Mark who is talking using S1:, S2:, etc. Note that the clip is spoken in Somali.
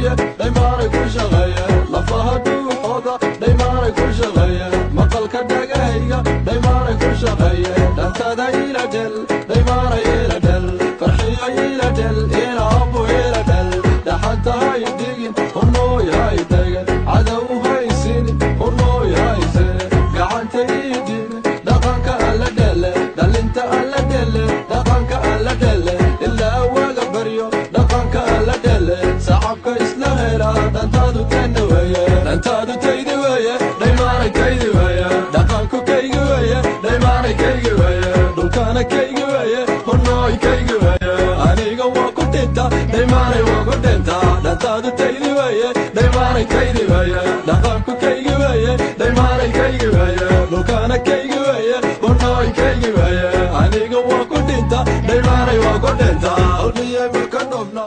S1: weeye, dhaymaanay ku shaqeeye. Lafaha dhuuxooda dhaymaanay ku shaqeeye. Maqalka dhagahayga dhaymaanay ku shaqeeye. Dhantada ila dhel, dhaymaanay ila dhel. Farxiyo ila dhel, inaabu ila dhel. Dhaxanta hay dhigin, hunooy hay degen. Cadow haysini, hunooy haysini. Gacanta ii dhibi, dhaqanka alla dhele. Dhalinta alla dhele, dhaqanka alla dhele. Ilaa waaga baryo, dhaqanka alla dhele. Sacabka isla hela, dhantaadu tayna weeye. Dhantaadu taydi weeye, dhaymaanay taydi weeye. Dhaqanku kaygi weeye, dhaymaanay kaygi weeye. Dhulkana kaygi weeye, hunooy kaygi weeye. Aniga waa ku dhinta, dhaymaanay waa ku dhinta. Dhantaadu taydi weeye, dhaymaanay taydi weeye. Dhaqanku kaygi weeye, dhaymaanay kaygi weeye. Dhulkana kaygi weeye, hunooy kaygi weeye. Aniga waa ku dhinta, dhaymaanay waa ku dhinta. Qalbiyay ma ka dhoofna.